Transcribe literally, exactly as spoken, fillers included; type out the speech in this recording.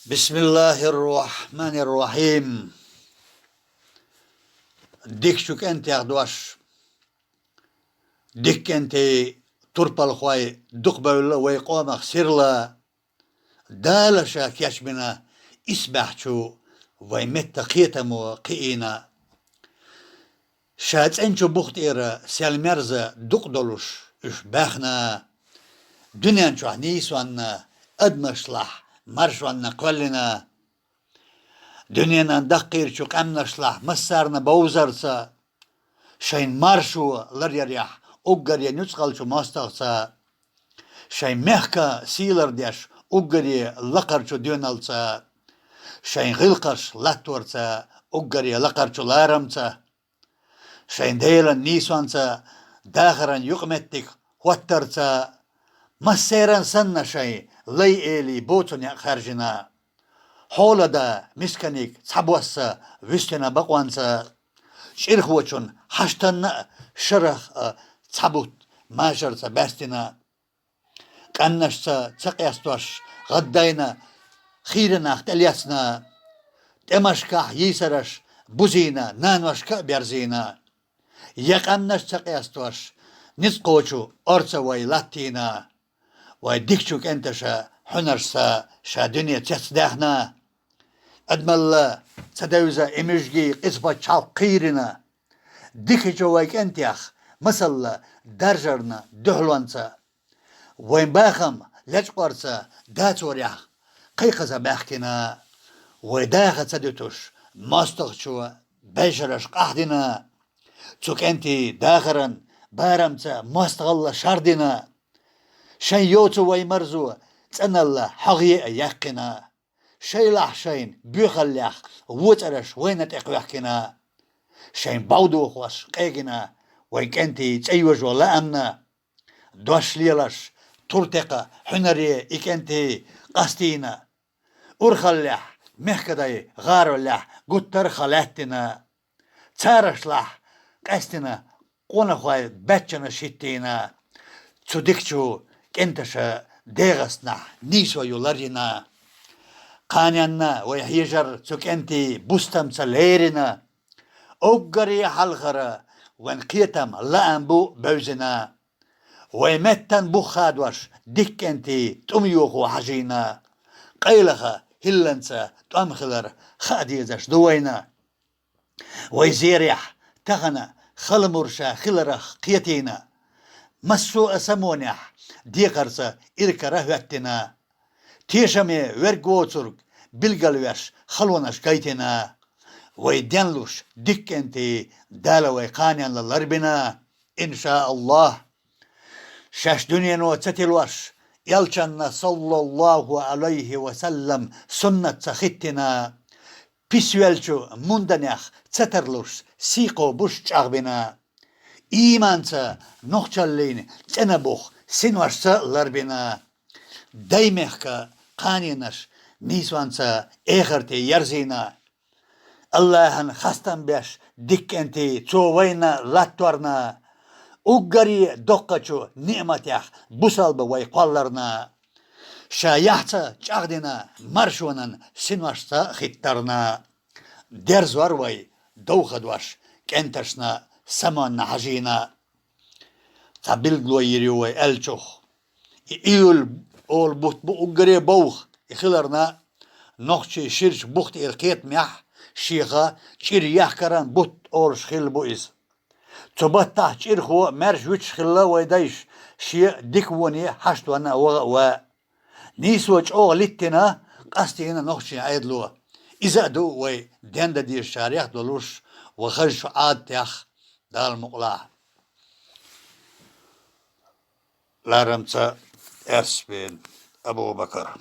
بسم الله الرحمن الرحيم. Дикачу кӀентех дош. Дика кӀентий турпалхой дукхабевлла вай къомах сирла. Дала ша кечбина исбаьхьчу вай метта кхетамо кхиийна. Ша цӀенчу бух тӀера сел-мерза дукха долуш уьш баьхна. Дуьнен чохь нийсонна адамашлахь маршонна кхоьллина. Дуьненан даккхийчу къаьмнашлахь массарна бовзарца, шайн маршо ларъярехь уггаре нуьцкъалчу мостагӀца, шайн мехкан сий лардеш уггаре лакхарчу доьналца, шайн гӀиллакхаш латторца уггаре лакхарчу ларамца, шайн Делан нийсонца дахаран юкъаметтиг хӀоттарца, массеран санна шайн лай-элий боцу некъ хаьржина. Хьолада мисканиг цхьабосса вуьстина бакъонца, чӀирхочун хьаштанна а шарах а цхьабутт машарца баьстина. Къаьмнашца ца къестош, гӀаддайна, хийра нах тӀелецна, тӀемашкахь йийсараш бузийна, наношка а берзийна. Я къаьмнаш ца къестош, ницкъ кхочу орца вай латтийна. Вай дикачу кӀенташа хьуьнаршца ша дуьне цецдаьхна. Адамалла ца девза и муьжгий къиза пачхьалкх кхийрина. Дикачу вай кӀентех масалла даржарна дуьхьалонца. Вайн бахам лечкъорца дацорехь кхайкхаза баьхкина. Вай даха ца дуьтуш, мостагӀчо бешараш къахдина. Цу кӀентий дахаран барамца мостагӀалла шардина. Шайн йоцу вай марзо цӀаналла хьогӀе а яьккхина. Шайлахь шайн боьхаллех воцӀараш вайна тӀекхоьхкина. Шайн бовдохош къегина вайн кӀентий цӀе йожо лаамна. Дош лелаш, тур текха хьуьнаре и кӀентий къастийна. Урхаллехь, мехкадай гӀароллехь гуттар а ха лаьттина. Царашлахь къаьстина къонахой баьччанаш хӀиттийна. Цу дикачу кӀенташа дегӀаснахь нийсо ю ларйина. Кханенна вай хьежар цу кӀентий бустамца лерина. Уггаре хьалхара вайн кхетам лаам бу бевзина. Вай меттан бух хадош дика кӀентий тӀум йохо хьажийна. Къайлаха хӀилланца тӀом хилар хаа дезаш ду вайна. Вай зерехь тахана халамурша хиларах кхетийна. Массо а самонехь декхарца иркара хӀоьттина. Тешаме верг воцург билгалвеш халонаш гайтина. Вай денлуш дика кӀентий Дала вай кханенна ларбина, иншааллахӀ. Шаьш дуьнено ца тилош, элчанна, саллаллаху алайхи ва саллам, суннат ца хӀиттина, писвелчу мунданех ца тарлуш, сийкхо буш чӀагӀбина. Ийманца нохчаллин цӀена бух синошца ларбина. Даймехка кханенаш нийсонца эхарте ерзийна. Аллахьан хастам беш дика кӀентий цо вайна латторна. Уггаре доккхачу ниъматех бусалба вай кхолларна. Ша яхьца чӀагӀдина маршонан синошца хӀиттарна. Дерзор вай довхадош кӀенташна самонна хьажийна. Цхьа билгало йийр ю вай аьллачух. И июль олу бутт бу уггаре бовха, и хиларна, нохчий ширачу бух тӀера кхетамехь, шеха чӀир яхкаран бутт олуш хилла бу иза. Цу баттахь чӀирхо маьрша вуьтуш хилла вай дайша, шен дика воне хьаштонна а ваха а ван. Нийсо чӀогӀа литтина, къастийна нохчийн Ӏедало. Иза а ду вай дендан дезачарех а долуш, вай хазачу Ӏадатех, Дала мукъалахь. Ларамца Эспин Абу-Бакар.